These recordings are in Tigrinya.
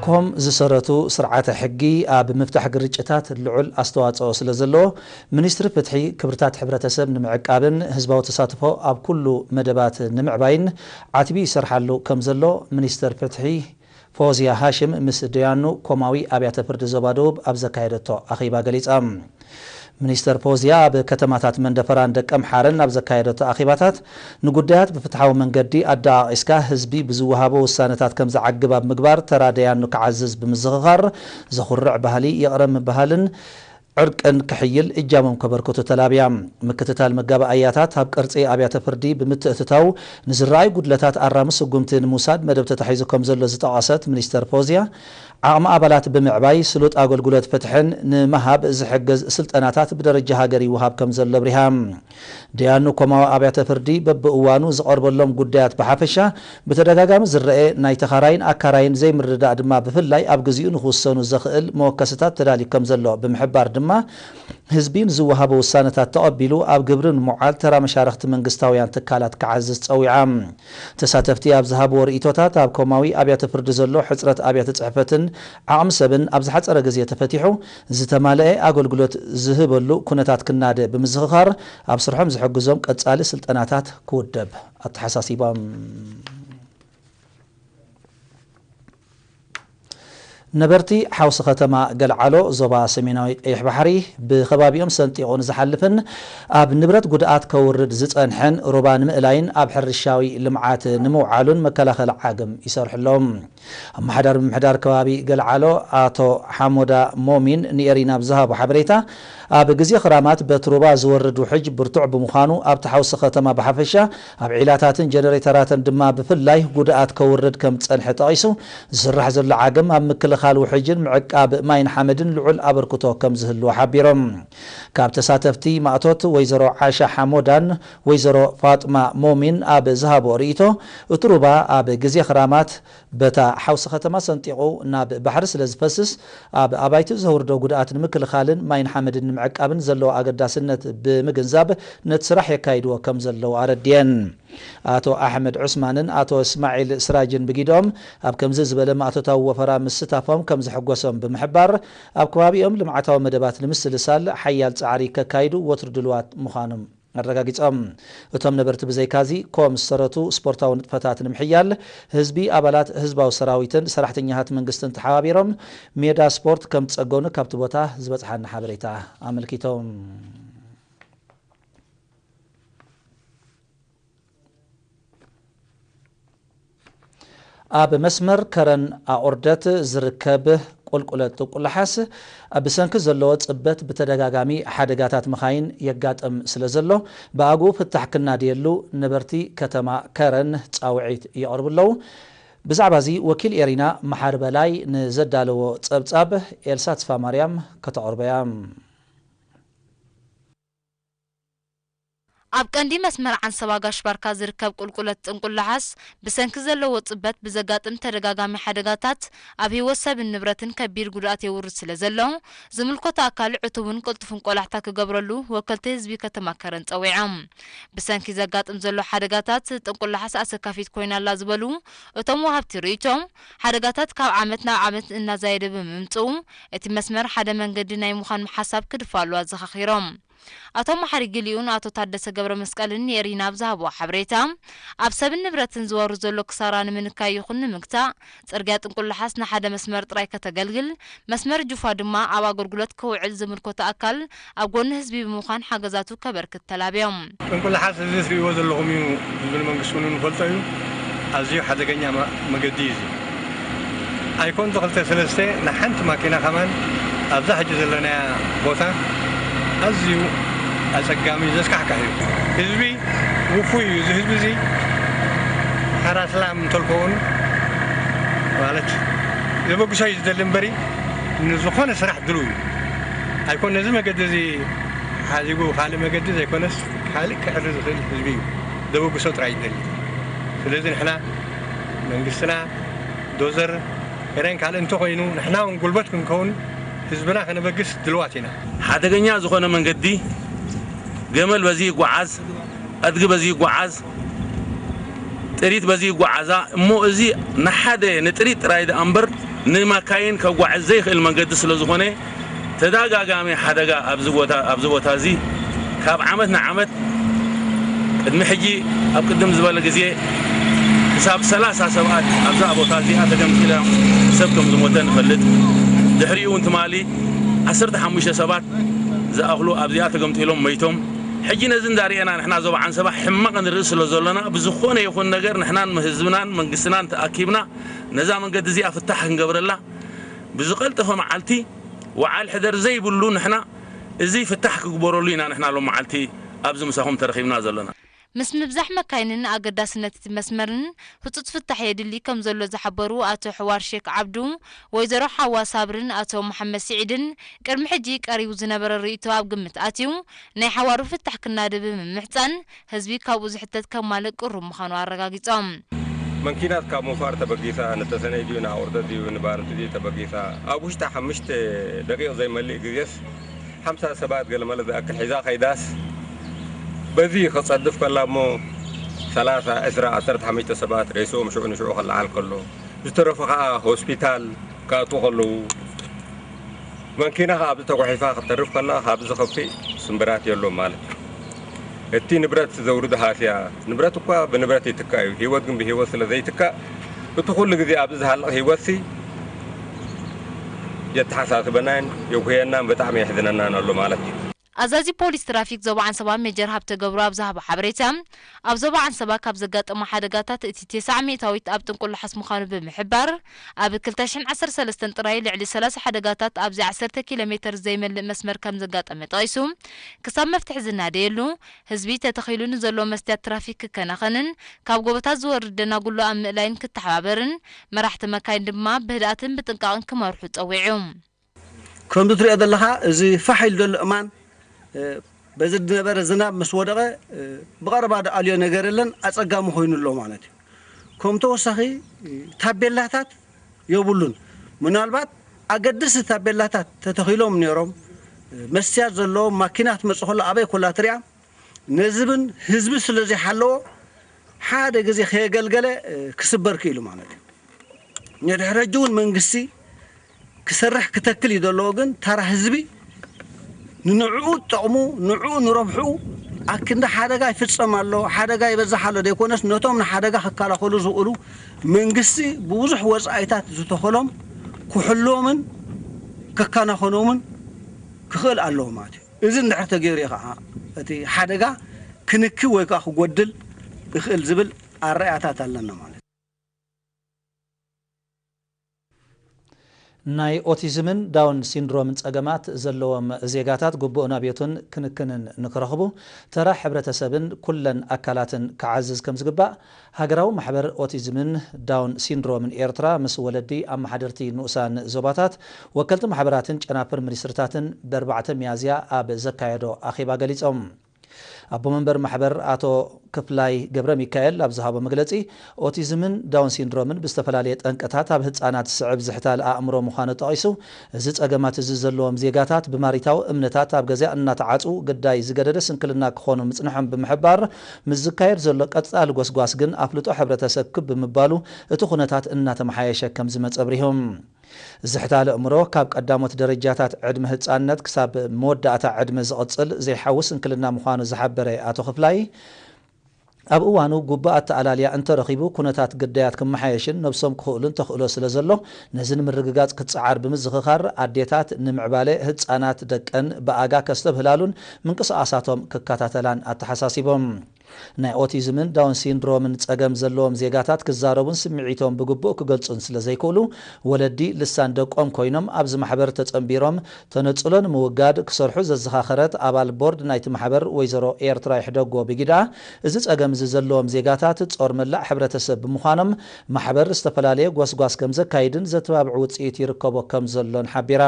ኮም ዝሰረቱ ስርዓተ ሕጊ ኣብ ምፍታሕ ግርጭታት ልዑል ኣስተዋጽኦ ስለ ዘለዎ፣ ሚኒስትሪ ፍትሒ ክብርታት ሕብረተሰብ ንምዕቃብን ህዝባዊ ተሳትፎ ኣብ ኩሉ መደባት ንምዕባይን ዓትቢ ይሰርሓሉ ከም ዘሎ ሚኒስትር ፍትሒ ፎዝያ ሃሽም ምስ ደያኑ ኮማዊ ኣብያተ ፍርዲ ዞባ ደቡብ ኣብ ዘካየደቶ ኣኼባ ገሊጻ። ሚኒስተር ፎዝያ ኣብ ከተማታት መንደፈራን ደቀምሓረን ኣብ ዘካየደቶ ኣኼባታት፣ ንጉዳያት ብፍትሓዊ መንገዲ ኣደቓቒስካ ህዝቢ ብዝወሃቦ ውሳነታት ከም ዝዓግብ ኣብ ምግባር ተራ ደያኑ ክዓዝዝ ብምዝኽኻር፣ ዘኹርዕ ባህሊ ይቕረ ምብሃልን ዕርቅን ክሕይል እጃሞም ከበርክቱ ተላብያ። ምክትታል መጋባእያታት ኣብ ቅርጺ ኣብያተ ፍርዲ ብምትእትታው ንዝረኣዩ ጉድለታት ኣራሚ ስጉምቲ ንምውሳድ መደብ ተታሒዙ ከም ዘሎ ዝጠቐሰት ሚኒስተር ፎዝያ፣ ዓቕሚ ኣባላት ብምዕባይ ስሉጥ ኣገልግሎት ፍትሕን ንምሃብ ዝሕግዝ ስልጠናታት ብደረጃ ሃገር ይወሃብ ከም ዘሎ ኣብሪሃ። ደያኑ ኮማዊ ኣብያተ ፍርዲ በብእዋኑ ዝቐርበሎም ጉዳያት ብሓፈሻ ብተደጋጋሚ ዝረአ ናይ ተኻራይን ኣካራይን ዘይምርድዳእ ድማ ብፍላይ ኣብ ግዚኡ ንክውሰኑ ዘኽእል መወከስታት ተዳልዩ ከም ዘሎ ብምሕባር ድማ ህዝቢ ንዝወሃቦ ውሳነታት ተቐቢሉ ኣብ ግብሪ ንምውዓል ተራ መሻርኽቲ መንግስታውያን ትካላት ክዓዝዝ ጸዊዓ። ተሳተፍቲ ኣብ ዝሃብዎ ርእይቶታት ኣብ ኮማዊ ኣብያተ ፍርዲ ዘሎ ሕጽረት ኣብያተ ጽሕፈትን ዓቕሚ ሰብን ኣብ ዝሓጸረ ግዜ ተፈቲሑ ዝተማልአ ኣገልግሎት ዝህበሉ ኩነታት ክናደ ብምዝኽኻር ኣብ ስርሖም ዝሕግዞም ቀጻሊ ስልጠናታት ክውደብ ኣተሓሳሲቦም። ነበርቲ ሓውሲ ከተማ ገልዓሎ ዞባ ሰሜናዊ ቀይሕ ባሕሪ ብኸባቢኦም ሰንጢቑ ንዝሓልፍን ኣብ ንብረት ጉድኣት ከውርድ ዝጸንሐን ሩባ ንምእላይን ኣብ ሕርሻዊ ልምዓት ንምውዓሉን መከላኸሊ ዓግም ይሰርሑ ኣለዉ። ኣመሓዳሪ ምምሕዳር ከባቢ ገልዓሎ ኣቶ ሓሞዳ ሞሚን ንኤሪና ብዝሃቦ ሓበሬታ፣ ኣብ ግዜ ክራማት በቲ ሩባ ዝወርድ ውሕጅ ብርቱዕ ብምዃኑ ኣብቲ ሓውሲ ከተማ ብሓፈሻ ኣብ ዒላታትን ጀነሬተራትን ድማ ብፍላይ ጉድኣት ከውርድ ከም ዝጸንሐ ጠቒሱ፣ ዝስራሕ ዘሎ ዓገም ኣብ ምክልኻል ውሕጅን ምዕቃብ ማይን ሓመድን ልዑል ኣበርክቶ ከም ዝህልዎ ሓቢሮም። ካብ ተሳተፍቲ ማእቶት ወይዘሮ ዓሻ ሓሞዳን ወይዘሮ ፋጥማ ሞሚን ኣብ ዝሃቦ ርእይቶ፣ እቲ ሩባ ኣብ ግዜ ክራማት በታ ሓውሲ ከተማ ሰንጢቑ ናብ ባሕሪ ስለ ዝፈስስ፣ ኣብ ኣባይቲ ዘውርዶ ጉድኣት ንምክልኻልን ማይን ሓመድን ንምዕቃብን ዘለዎ ኣገዳስነት ብምግንዛብ ነቲ ስራሕ የካይድዎ ከም ዘለዉ ኣረድየን። ኣቶ ኣሕመድ ዑስማንን ኣቶ እስማዒል ስራጅን ብጊዶም ኣብ ከምዚ ዝበለ ማእቶታዊ ወፈራ ምስታፎም ከም ዝሕጎሶም ብምሕባር፣ ኣብ ከባቢኦም ልምዓታዊ መደባት ንምስልሳል ሓያል ጻዕሪ ከካይዱ ወትሩ ድልዋት ምዃኖም ኣረጋጊጾም። እቶም ነበርቲ ብዘይካዚ ኮም ዝሰረቱ ስፖርታዊ ንጥፈታት ንምሕያል ህዝቢ፣ ኣባላት ህዝባዊ ሰራዊትን ሰራሕተኛታት መንግስትን ተሓባቢሮም ሜዳ ስፖርት ከም ዝጸገኑ ካብቲ ቦታ ዝበጽሓና ሓበሬታ ኣመልኪቶም። ኣብ መስመር ከረን ኣቑርደት ዝርከብ ቁልቁለት ጥንቁላሓስ ብሰንኪ ዘለዎ ጽበት ብተደጋጋሚ ሓደጋታት መኻይን የጋጥም ስለ ዘሎ፣ ብኣግኡ ፍታሕ ክናድየሉ ነበርቲ ከተማ ከረን ጻውዒት የቕርቡ ኣለዉ። ብዛዕባ እዚ ወኪል ኤሪና መሓሪ በላይ ንዘዳለዎ ጸብጻብ ኤልሳ ተስፋማርያም ከተቕርቦ እያ። ኣብ ቀንዲ መስመር ዓንሰባ ጋሽ ባርካ ዝርከብ ቁልቁለት ጥንቁላሓስ ብሰንኪ ዘለዎ ጽበት ብዘጋጥም ተደጋጋሚ ሓደጋታት ኣብ ህይወት ሰብን ንብረትን ከቢድ ጉድኣት የውርድ ስለ ዘሎ፣ ዝምልከቶ ኣካል ዕቱብን ቅልጡፍን ቆላሕታ ክገብረሉ ወከልቲ ህዝቢ ከተማ ከረን ጸዊዖም። ብሰንኪ ዘጋጥም ዘሎ ሓደጋታት ጥንቁላሓስ ኣሰካፊት ኮይና ኣላ ዝበሉ እቶም ወሃብቲ ርእይቶ፣ ሓደጋታት ካብ ዓመት ናብ ዓመት እናዛየደ ብምምጽኡ፣ እቲ መስመር ሓደ መንገዲ ናይ ምዃን ሓሳብ ክድፋሉ ኣዘኻኺሮም። ኣቶ መሓሪ ግሊኡን ኣቶ ታደሰ ገብረ መስቀልን ንኤሪና ኣብ ዝሃብዎ ሓበሬታ፣ ኣብ ሰብን ንብረትን ዝወርድ ዘሎ ክሳራ ንምንካይ ይኹን ንምግታእ፣ ጽርግያ ጥንቁላሓስ ንሓደ መስመር ጥራይ ከተገልግል፣ መስመር ጁፋ ድማ ኣብ ኣገልግሎት ክውዕል ዝምልከቶ ኣካል ኣብ ጎኒ ህዝቢ ብምዃን ሓገዛቱ ከበርክት ተላብዮም። ጥንቁላሓስ እዚ ትርእይዎ ዘለኹም እዩ ዝብል መንግስቲ እውን ንፈልጦ እዩ። ኣዝዩ ሓደገኛ ማ-፣ መገዲ እዩ እዚ። ኣይኮን ክልተ ሰለስተ ንሓንቲ ማኪና ከማን ኣብዛ ሕጂ ዘለናያ ቦታ ኣዝዩ ኣጸጋሚ ዘስካሕካሕ እዩ። ህዝቢ ውፉይ እዩ። እዚ ህዝቢ እዚ ሓራ ሰላም እንተልኮውን ማለት ዘበግሶ እዩ ዝደሊ እምበሪ ንዝኾነ ስራሕ ድልው እዩ። ኣይኮን ነዚ መገዲ እዚ ሓዚጉ ካልእ መገዲ ዘይኮነስ ካልእ ክዕሪ ዝኽእል ህዝቢ እዩ። ዘበግሶ ጥራይ ይደሊ። ስለዚ ንሕና መንግስትና ዶዘር ኤረን ካልእ እንተኾይኑ ንሕና እውን ጉልበት ክንከውን ህዝብና ከነበግስ ድልዋት ኢና። ሓደገኛ ዝኾነ መንገዲ፣ ገመል በዚ ይጓዓዝ፣ ኣድጊ በዚ ይጓዓዝ፣ ጥሪት በዚ ይጓዓዛ እሞ፣ እዚ ንሓደ ንጥሪት ጥራይ ደኣ እምበር ንመካይን ከጓዕዝ ዘይኽእል መንገዲ ስለ ዝኾነ፣ ተደጋጋሚ ሓደጋ ኣብዚ ቦታ፣ ኣብዚ ቦታ እዚ ካብ ዓመት ንዓመት፣ ቅድሚ ሕጂ ኣብ ቅድም ዝበለ ግዜ ክሳብ ሰላሳ ሰባት ኣብዛ ቦታ እዚኣ ተገምጢሎም ሰብ ከም ዝሞተ ንፈልጥ። ድሕሪኡ እውን ትማሊ ዓሰርተ ሓሙሽተ ሰባት ዝኣኽሉ ኣብዚኣ ተገምጢሎም መይቶም። ሕጂ ነዚ እንዳርኤና ንሕና ዞባ ዓንሰባ ሕማቕ ንርኢ ስለ ዘሎና፣ ብዝኾነ ይኹን ነገር ንሕናን ህዝብናን መንግስትናን ተኣኪብና ነዛ መንገዲ እዚኣ ፍታሕ ክንገብረላ ብዝቐልጠፈ መዓልቲ ወዓል ሕደር ዘይብሉ ንሕና እዚ ፍታሕ ክግበረሉ ኢና ንሕና ሎም መዓልቲ ኣብዚ ምሳኹም ተረኺብና ዘሎና። ምስ ምብዛሕ መካይንን ኣገዳስነት እቲ መስመርን ህጹጽ ፍታሕ የድሊ ከም ዘሎ ዝሓበሩ ኣቶ ሕዋር ሼክ ዓብዱ፣ ወይዘሮ ሓዋ ሳብርን ኣቶ መሓመድ ስዒድን ቅድሚ ሕጂ ቀሪቡ ዝነበረ ርእይቶ ኣብ ግምት ኣትዩ ናይ ሓዋሩ ፍታሕ ክናደ ብምምሕጻን ህዝቢ ካብኡ ዝሕተት ከማልእ ቅሩብ ምዃኑ ኣረጋጊጾም። መንኪናት ካብ ምንፋር ተበጊሳ፣ ንተሰነይ ድዩ ንኣቑርደት ድዩ ንባርንቲ ድዩ ተበጊሳ፣ ኣብ ውሽጢ ሓሙሽተ ደቂቕ ዘይመልእ ግዜስ ሓምሳ ሰባት ገለመለ ዝኣክል ሒዛ ከይዳስ፣ በዚ ከጸድፍ ከላ እሞ ሰላሳ፣ ዕስራ፣ ዓሰርተ ሓሙሽተ ሰባት ሬስኦም ሽዑ ንሽዑ ከለዓል ከሎ፣ ዝተረፉ ከኣ ሆስፒታል ክኣትዉ ከለዉ፣ መንኪና ከኣ ኣብዚ ተጓሒፋ ክትተርፍ ከላ፣ ካብዚ ዝኸፍእ ስምብራት የሎን ማለት እዩ። እቲ ንብረት ዘውርድ ሃስያ፣ ንብረት እኳ ብንብረት ይትካእ እዩ፣ ህይወት ግን ብህይወት ስለ ዘይትካእ፣ እቲ ኩሉ ግዜ ኣብዚ ዝሃልቕ ህይወትሲ የተሓሳስበናን የጉህየናን ብጣዕሚ የሕዝነናን ኣሎ ማለት እዩ። ኣዛዚ ፖሊስ ትራፊክ ዞባ ዓንሰባ ሜጀር ሃብተ ገብሩ ኣብ ዝሃቦ ሓበሬታ፣ ኣብ ዞባ ዓንሰባ ካብ ዘጋጠሙ ሓደጋታት እቲ ተስዓ ሚእታዊት ኣብ ጥንቁላሓስ ምዃኑ ብምሕባር፣ ኣብ ክልተ ሽሕን ዓሰርተ ሰለስተን ጥራይ ልዕሊ ሰላሳ ሓደጋታት ኣብዚ ዓሰርተ ኪሎ ሜተር ዘይመልእ መስመር ከም ዘጋጠመ ጠቒሱ፣ ክሳብ መፍትሒ ዝናደየሉ፣ ህዝቢ ተተኺሉ ንዘሎ መስትያት ትራፊክ ክከናኸንን ካብ ጎቦታት ዝወርድ ደናጉሎ ኣብ ምእላይን ክተሓባበርን፣ መራሕቲ መካይን ድማ ብህድኣትን ብጥንቃቕን ክመርሑ ጸዊዑ። ከምዚ ትሪኦ ዘለኻ እዚ ፋሕ ኢሉ ዘሎ እማን በዚ ዝነበረ ዝናብ ምስ ወደቐ ብቐረባ ዶ ኣልዮ ነገር የለን ኣፀጋሚ ኮይኑ ኣሎ ማለት እዩ። ከም ተወሳኺ ታቤላታት የብሉን። ምናልባት ኣገደስቲ ታቤላታት ተተኺሎም ነይሮም መስትያት ዘለዎም ማኪና ክትመፅእ ከሎ ኣበይ ኮላ ትሪኣ ነዚ እውን ህዝቢ ስለ ዘይሓለዎ ሓደ ግዜ ከየገልገለ ክስበር ክኢሉ ማለት እዩ። ንድሕሪ ሕጂ እውን መንግስቲ ክሰርሕ ክተክል እዩ ዘለዎ፣ ግን ተራ ህዝቢ ንንዕኡ ጠቕሙ ንዕኡ ንረብሕኡ ኣክንዲ ሓደጋ ይፍፀም ኣሎ፣ ሓደጋ ይበዝሕ ኣሎ ዘይኮነስ ነቶም ንሓደጋ ክከላኸሉ ዝኽእሉ መንግስቲ ብብዙሕ ወፃኢታት ዝተኸሎም ክሕልዎምን ከከናኸኖምን ክኽእል ኣለዎ ማለት እዩ። እዚ እንድሕር ተገይሩ እዩ ከዓ እቲ ሓደጋ ክንኪ ወይ ከዓ ክጎድል ይኽእል ዝብል ኣረኣእያታት ኣለና ማለት እዩ። ናይ ኦቲዝምን ዳውን ሲንድሮምን ጸገማት ዘለዎም ዜጋታት ግቡእ ናብዮትን ክንክንን ንክረኽቡ ተራ ሕብረተሰብን ኩለን ኣካላትን ክዓዝዝ ከም ዝግባእ ሃገራዊ ማሕበር ኦቲዝምን ዳውን ሲንድሮምን ኤርትራ ምስ ወለዲ ኣመሓደርቲ ንኡሳን ዞባታት ወከልቲ ማሕበራትን ጨናፍር ሚኒስትርታትን በርባዕተ ሚያዝያ ኣብ ዘካየዶ ኣኼባ ገሊጾም። ኣቦ መንበር ማሕበር ኣቶ ክፍላይ ገብረ ሚካኤል ኣብ ዝሃቦ መግለጺ፣ ኦቲዝምን ዳውን ሲንድሮምን ብዝተፈላለየ ጠንቅታት ኣብ ህጻናት ዝስዕብ ዝሕታል ኣእምሮ ምዃኑ ጠቒሱ፣ እዚ ጸገማት እዚ ዘለዎም ዜጋታት ብማሪታዊ እምነታት ኣብ ገዛ እናተዓጹ ግዳይ ዝገደደ ስንክልና ክኾኑ ምጽንሖም ብምሕባር፣ ምስ ዝካየድ ዘሎ ቀጻሊ ጎስጓስ ግን ኣፍልጦ ሕብረተሰብ ክብ ብምባሉ እቲ ኩነታት እናተመሓየሸ ከም ዝመጸ ኣብሪሆም። ዝሕታል ኣእምሮ ካብ ቀዳሞት ደረጃታት ዕድመ ህጻንነት ክሳብ መወዳእታ ዕድመ ዝቕጽል ዘይሓዊ ስንክልና ምዃኑ ዝሓበረ ኣቶ ክፍላይ፣ ኣብ እዋኑ ግቡእ ኣተኣላልያ እንተረኺቡ ኩነታት ግዳያት ክመሓየሽን ነብሶም ክኽእሉን ተኽእሎ ስለ ዘሎ ነዚ ንምርግጋጽ ክጸዓር ብምዝኽኻር ኣዴታት ንምዕባለ ህጻናት ደቀን ብኣጋ ከስተብህላሉን ምንቅስቓሳቶም ክከታተላን ኣተሓሳሲቦም። ናይ ኦቲዝምን ዳውን ሲንድሮምን ጸገም ዘለዎም ዜጋታት ክዛረቡን ስምዒቶም ብግቡእ ክገልጹን ስለ ዘይክእሉ፣ ወለዲ ልሳን ደቆም ኮይኖም ኣብዚ ማሕበር ተጸንቢሮም ተነጽሎ ንምውጋድ ክሰርሑ ዘዘኻኸረት ኣባል ቦርድ ናይቲ ማሕበር ወይዘሮ ኤርትራ ይሕደጎ ብጊዳ፣ እዚ ጸገም እዚ ዘለዎም ዜጋታት ጾር መላእ ሕብረተሰብ ብምዃኖም ማሕበር ዝተፈላለየ ጎስጓስ ከም ዘካይድን ዘተባብዕ ውጽኢት ይርከቦ ከም ዘሎን ሓቢራ።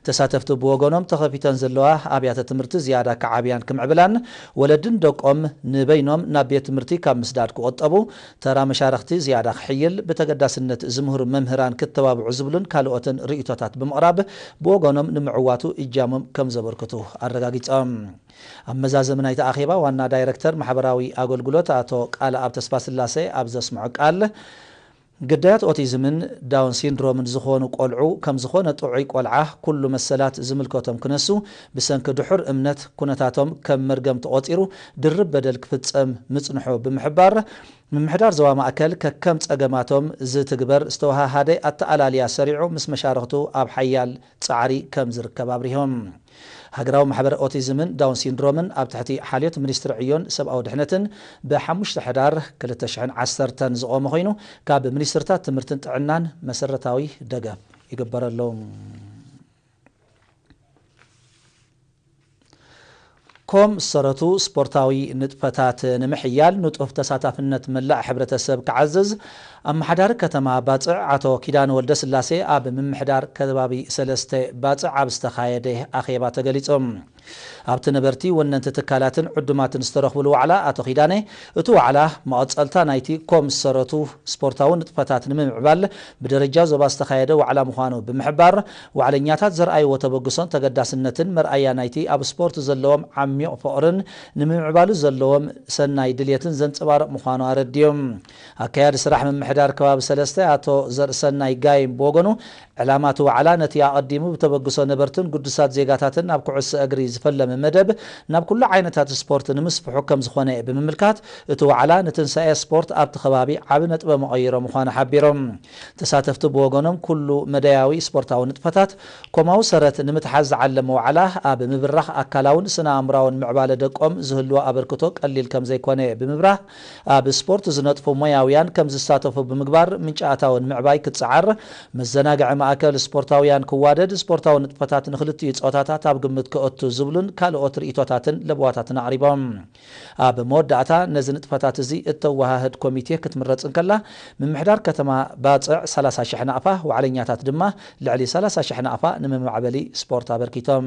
ተሳተፍቲ ብወገኖም ተኸፊተን ዘለዋ ኣብያተ ትምህርቲ ዝያዳ ክዓብያን ክምዕብላን ወለድን ደቆም ን በይኖም ናብ ቤት ትምህርቲ ካብ ምስዳድ ክቑጠቡ፣ ተራ መሻርኽቲ ዝያዳ ክሕይል፣ ብተገዳስነት ዝምህሩ መምህራን ክተባብዑ ዝብሉን ካልኦትን ርእይቶታት ብምቕራብ፣ ብወገኖም ንምዕዋቱ እጃሞም ከም ዘበርክቱ ኣረጋጊጾም። ኣብ መዛዘሚ ናይቲ ኣኼባ ዋና ዳይረክተር ማሕበራዊ ኣገልግሎት ኣቶ ቃለኣብ ተስፋስላሴ ኣብ ዘስምዖ ቃል፣ ግዳያት ኦቲዝምን ዳውን ሲንድሮምን ዝኾኑ ቆልዑ ከም ዝኾነ ጥዑይ ቆልዓ ኩሉ መሰላት ዝምልከቶም ክነሱ፣ ብሰንኪ ድሑር እምነት ኩነታቶም ከም መርገም ተቖጺሩ ድርብ በደል ክፍጸም ምጽንሑ ብምሕባር፣ ምምሕዳር ዞባ ማእከል ከከም ጸገማቶም ዝትግበር ዝተወሃሃደ ኣተኣላልያ ሰሪዑ ምስ መሻርኽቱ ኣብ ሓያል ጻዕሪ ከም ዝርከብ ኣብሪሆም። ሃገራዊ ማሕበር ኦቲዝምን ዳውን ሲንድሮምን ኣብ ትሕቲ ሓልዮት ሚኒስትሪ ዕዮን ሰብኣዊ ድሕነትን ብሓሙሽተ ሕዳር ክልተ ሽሕን ዓሰርተን ዝቖመ ኮይኑ፣ ካብ ሚኒስትርታት ትምህርትን ጥዕናን መሰረታዊ ደገፍ ይግበረሉ። ኮም ሰረቱ ስፖርታዊ ንጥፈታት ንምሕያል ንጡፍ ተሳታፍነት መላእ ሕብረተሰብ ክዓዝዝ ኣመሓዳሪ ከተማ ባጽዕ ኣቶ ኪዳነ ወልደስላሴ ኣብ ምምሕዳር ከባቢ ሰለስተ ባጽዕ ኣብ ዝተኻየደ ኣኼባ ተገሊጾም። ኣብቲ ነበርቲ ወነንቲ ትካላትን ዕዱማትን ዝተረኽብሉ ዋዕላ ኣቶ ኪዳነ፣ እቲ ዋዕላ መቐጸልታ ናይቲ ኮም ሰረቱ ስፖርታዊ ንጥፈታት ንምምዕባል ብደረጃ ዞባ ዝተኻየደ ዋዕላ ምዃኑ ብምሕባር፣ ዋዕለኛታት ዘርኣይዎ ተበግሶን ተገዳስነትን መርኣያ ናይቲ ኣብ ስፖርት ዘለዎም ዓሚቕ ፍቕርን ንምምዕባሉ ዘለዎም ሰናይ ድልየትን ዘንጸባርቕ ምዃኑ ኣረዲዮም። ኣካያዲ ስራሕ ምምሕዳር ከባቢ ሰለስተ ኣቶ ዘርእሰናይ ጋይም ብወገኑ፣ ዕላማ እቲ ዋዕላ ነቲ ኣቐዲሙ ብተበግሶ ነበርትን ግዱሳት ዜጋታትን ናብ ኩዕሶ እግሪ ዝፈለመ መደብ ናብ ኩሉ ዓይነታት ስፖርት ንምስፍሑ ከም ዝኾነ ብምምልካት፣ እቲ ዋዕላ ንትንሳኤ ስፖርት ኣብቲ ከባቢ ዓቢ ነጥበ መቐይሮ ምዃኑ ሓቢሮም። ተሳተፍቲ ብወገኖም፣ ኩሉ መዳያዊ ስፖርታዊ ንጥፈታት ኮማዊ ሰረት ንምትሓዝ ዝዓለመ ዋዕላ ኣብ ምብራኽ ኣካላውን ስነ ኣእምራውን ምዕባለ ደቆም ዝህልዎ ኣበርክቶ ቀሊል ከም ዘይኮነ ብምብራህ፣ ኣብ ስፖርት ዝነጥፉ ሞያውያን ከም ዝሳተፉ ብምግባር ምንጪ ኣታዊ ንምዕባይ ክጸዓር፣ መዘናግዒ ማእከል ስፖርታውያን ክዋደድ፣ ስፖርታዊ ንጥፈታት ንክልቲኡ ጾታታት ኣብ ግምት ከእቱ ዝብሉን ካልኦት ርእይቶታትን ለበዋታትን ኣቕሪቦም። ኣብ መወዳእታ ነዚ ንጥፈታት እዚ እተወሃህድ ኮሚቴ ክትምረጽ እንከላ፣ ምምሕዳር ከተማ ባጽዕ ሰላሳ ሽሕ ናቕፋ፣ ዋዕለኛታት ድማ ልዕሊ ሰላሳ ሽሕ ናቕፋ ንመማዕበሊ ስፖርት ኣበርኪቶም።